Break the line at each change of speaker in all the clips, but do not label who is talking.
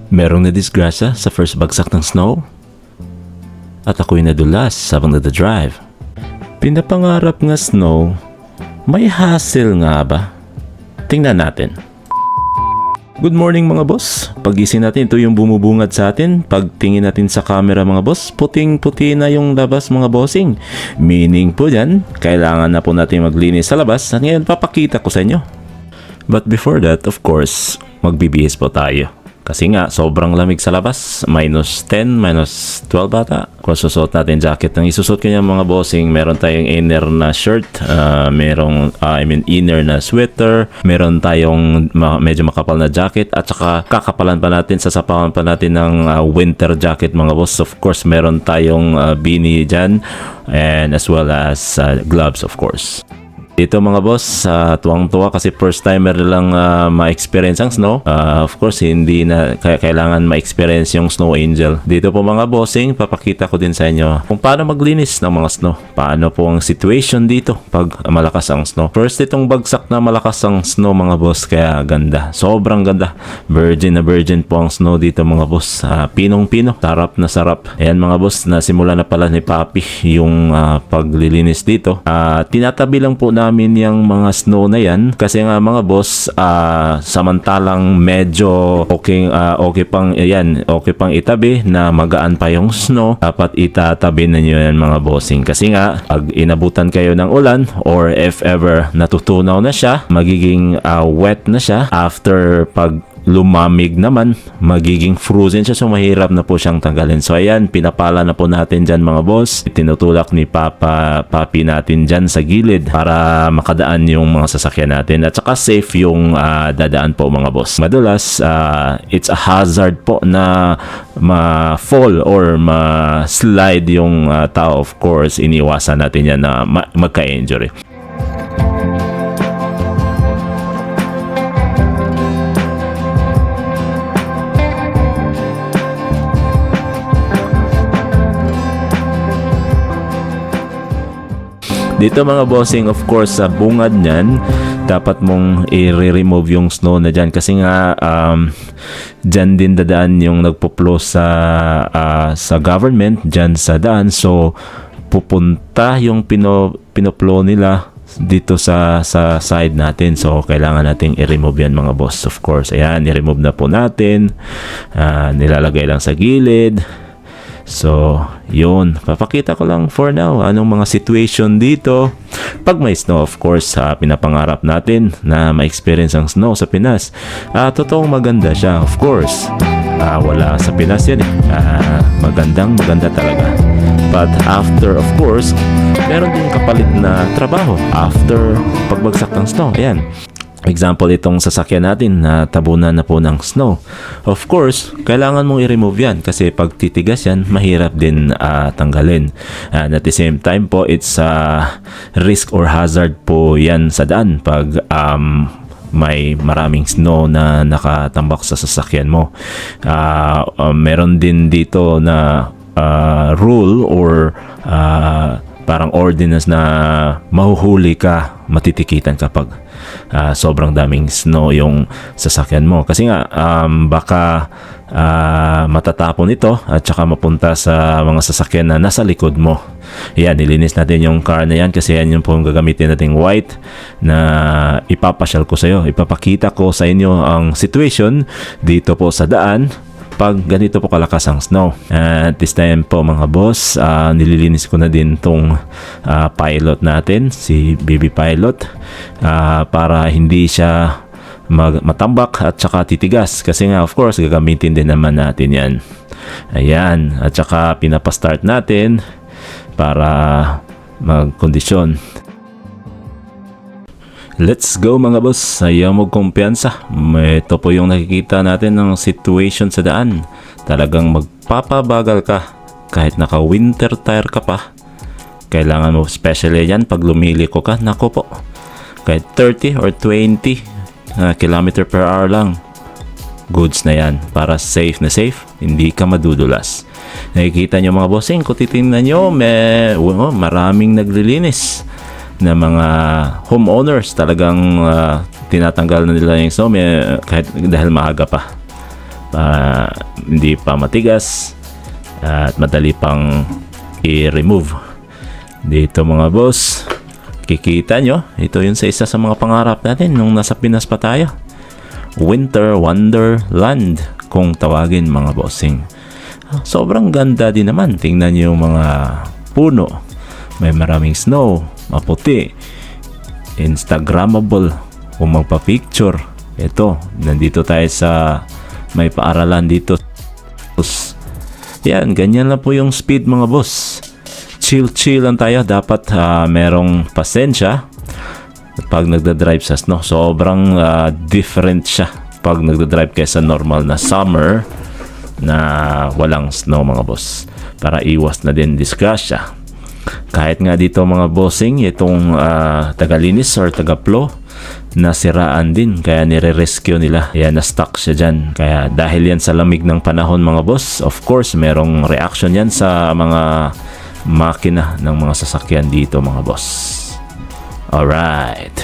Merong nadisgrasya sa first bagsak ng snow at ako'y nadulas habang nagdadrive. Pinapangarap nga snow, may hassle nga ba? Tingnan natin. Good morning mga boss. Pagising natin, ito yung bumubungad sa atin. Pagtingin natin sa camera mga boss, puting-puti na yung labas mga bossing. Meaning po dyan, kailangan na po natin maglinis sa labas at ngayon papakita ko sa inyo. But before that, of course, magbibihis po tayo. Kasi nga, sobrang lamig sa labas. Minus 10, minus 12 bata. Kung susuot natin jacket, ang isusot ko niya mga bossing, meron tayong inner na shirt, inner na sweater, meron tayong medyo makapal na jacket, at saka kakapalan pa natin, sasapawan pa natin ng winter jacket mga boss. Of course, meron tayong beanie dyan, and as well as gloves of course. Dito mga boss, tuwang-tuwa kasi first timer lang ma-experience ang snow. Of course, hindi na kailangan ma-experience yung snow angel. Dito po mga bossing, papakita ko din sa inyo kung paano maglinis ng mga snow. Paano po ang situation dito pag malakas ang snow. First, itong bagsak na malakas ang snow mga boss, kaya ganda. Sobrang ganda. Virgin na virgin po ang snow dito mga boss. Pinong-pino. Sarap na sarap. Ayan mga boss, nasimula na pala ni Papi yung paglilinis dito. Tinatabi lang po namin yung mga snow na yan kasi nga mga boss, samantalang medyo okay pang itabi na magaan pa yung snow, dapat itatabi na nyo yan mga bossing kasi nga pag inabutan kayo ng ulan or if ever natutunaw na siya, magiging wet na siya. After pag lumamig naman, magiging frozen siya, so mahirap na po siyang tanggalin. So ayan, pinapala na po natin dyan mga boss. Tinutulak ni Papi natin dyan sa gilid para makadaan yung mga sasakyan natin at saka safe yung dadaan po mga boss. Madalas, it's a hazard po na ma-fall or ma-slide yung tao. Of course, iniwasan natin yan na magka-injury. Dito mga bossing, of course, sa bungad niyan, dapat mong i-remove yung snow na dyan kasi nga dyan din dadaan yung nagpo-plow sa government, dyan sa daan. So, pupunta yung pinoplow nila dito sa side natin. So, kailangan nating i-remove yan mga boss. Of course, ayan, i-remove na po natin. Nilalagay lang sa gilid. So, yun. Papakita ko lang for now anong mga situation dito. Pag may snow, of course, pinapangarap natin na ma-experience ang snow sa Pinas. Totoong maganda siya, of course. Wala sa Pinas yan eh. Maganda talaga. But after, of course, meron din kapalit na trabaho after pagbagsak ng snow. Ayan. Example, itong sasakyan natin na tabunan na po ng snow. Of course, kailangan mong i-remove yan kasi pag titigas yan, mahirap din tanggalin. And at the same time po, it's risk or hazard po yan sa daan pag may maraming snow na nakatambak sa sasakyan mo. Meron din dito na rule or parang ordinance na mahuhuli ka, matitikitan kapag sobrang daming snow yung sasakyan mo. Kasi nga, baka matatapon ito at saka mapunta sa mga sasakyan na nasa likod mo. Yan, nilinis natin yung car na yan kasi yan yung po gagamitin nating white na ipapasyal ko sa iyo. Ipapakita ko sa inyo ang situation dito po sa daan pag ganito po kalakas ang snow. At this time po mga boss, nililinis ko na din tong pilot natin, si BB Pilot, para hindi siya matambak at saka titigas kasi nga of course gagamitin din naman natin yan. Ayan, at saka pinapastart natin para magkondisyon. Let's go mga boss, ayaw mo kumpiyansa. Ito po yung nakikita natin ng situation sa daan. Talagang magpapabagal ka kahit naka winter tire ka pa. Kailangan mo, especially yan pag lumiliko ka, nako po, kahit 30 or 20 km per hour lang, goods na yan para safe na safe, hindi ka madudulas. Nakikita nyo mga bossing, kung titingnan nyo, maraming naglilinis na mga homeowners, talagang tinatanggal na nila yung snow kahit dahil maaga pa. hindi pa matigas at madali pang i-remove. Dito mga boss, kikita nyo, ito yun sa isa sa mga pangarap natin nung nasa Pinas pa tayo. Winter Wonderland kung tawagin mga bossing. Sobrang ganda din naman. Tingnan nyo yung mga puno. May maraming snow, maputi, Instagrammable kung magpa-picture. Ito, nandito tayo sa may paaralan dito. Yan, ganyan lang po yung speed mga boss. Chill lang tayo. Dapat merong pasensya pag nagdadrive sa snow. Sobrang different siya pag nagdadrive kaysa normal na summer na walang snow mga boss. Para iwas na din disgrasya. Kahit nga dito mga bossing, itong tagalinis or tagaplo, nasiraan din, kaya nire-rescue nila. Kaya na-stuck siya dyan. Kaya dahil yan sa lamig ng panahon mga boss, of course merong reaction yan sa mga makina ng mga sasakyan dito mga boss. Alright.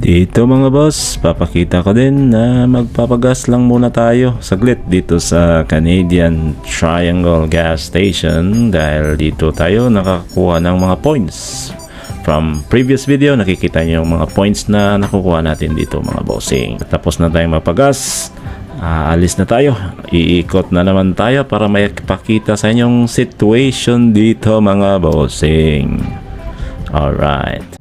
Dito mga boss, papakita ko din na magpapagas lang muna tayo saglit dito sa Canadian Triangle Gas Station dahil dito tayo nakakuha ng mga points. From previous video, nakikita nyo yung mga points na nakukuha natin dito mga bossing. Tapos na tayong mapagas, alis na tayo. Iikot na naman tayo para may pakita sa inyong situation dito mga bossing. Alright.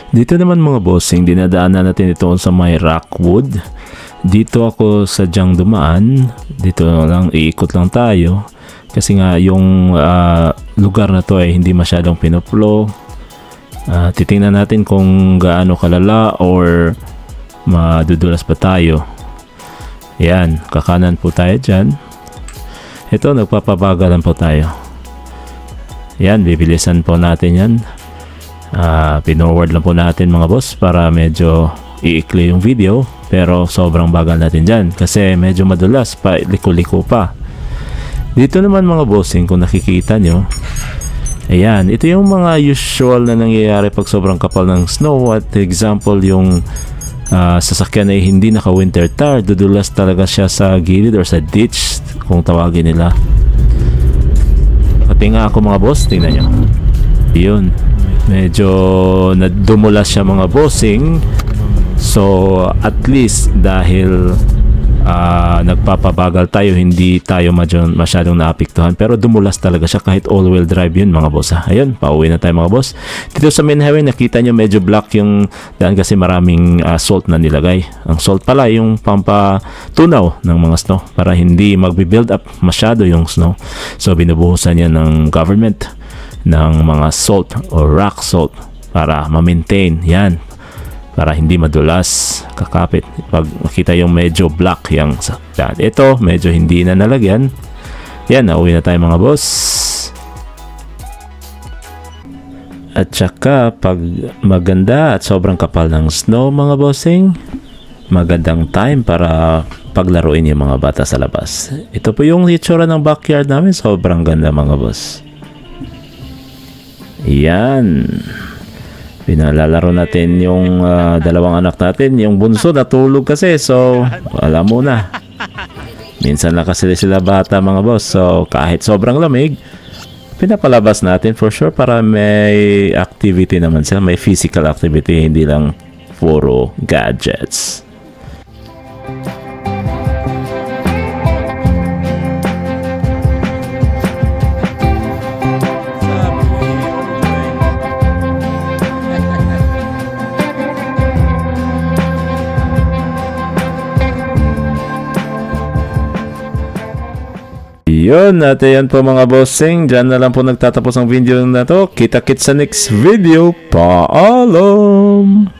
Dito naman mga bossing, dinadaanan natin ito sa may Rockwood. Dito ako sadyang dumaan. Dito lang, iikot lang tayo. Kasi nga yung lugar na to ay hindi masyadong pinuplo. Titingnan natin kung gaano kalala or madudulas pa tayo. Yan, kakanan po tayo dyan. Ito, nagpapabagalan po tayo. Yan, bibilisan po natin yan. Pinorward lang po natin mga boss para medyo iikli yung video, pero sobrang bagal natin dyan kasi medyo madulas pa, liko-liko pa. Dito naman mga bossing, kung nakikita nyo, ayan, ito yung mga usual na nangyayari pag sobrang kapal ng snow. At example, yung sasakyan ay hindi naka winter tire, dudulas talaga siya sa gilid or sa ditch kung tawagin nila. Pati nga ako mga boss, tingnan nyo, yun, medyo nadumulas siya mga bossing. So at least dahil nagpapabagal tayo, hindi tayo masyadong naapektuhan, pero dumulas talaga siya kahit all-wheel drive yun mga boss ha. Ayun, pauwi na tayo mga boss. Dito sa main highway nakita nyo medyo black yung daan kasi maraming salt na nilagay. Ang salt pala yung pampatunaw ng mga snow para hindi magbi-build up masyado yung snow. So binubuhusan yan ng government ng mga salt or rock salt para ma-maintain yan, para hindi madulas, kakapit. Pag makita yung medyo black yung sakyan. Ito, medyo hindi na nalagyan. Yan, nauwi na tayo mga boss. At saka, pag maganda at sobrang kapal ng snow mga bossing, magandang time para paglaruin yung mga bata sa labas. Ito po yung itsura ng backyard namin. Sobrang ganda mga boss. Yan. Pinalalaro natin yung dalawang anak natin. Yung bunso natulog kasi, so alam mo na. Minsan lang kasi sila bata mga boss. So kahit sobrang lamig, pinapalabas natin for sure para may activity naman sila. May physical activity, hindi lang puro gadgets. Yun, at yan po mga bossing. Diyan na lang po nagtatapos ang video na to. Kita-kits sa next video. Paalam!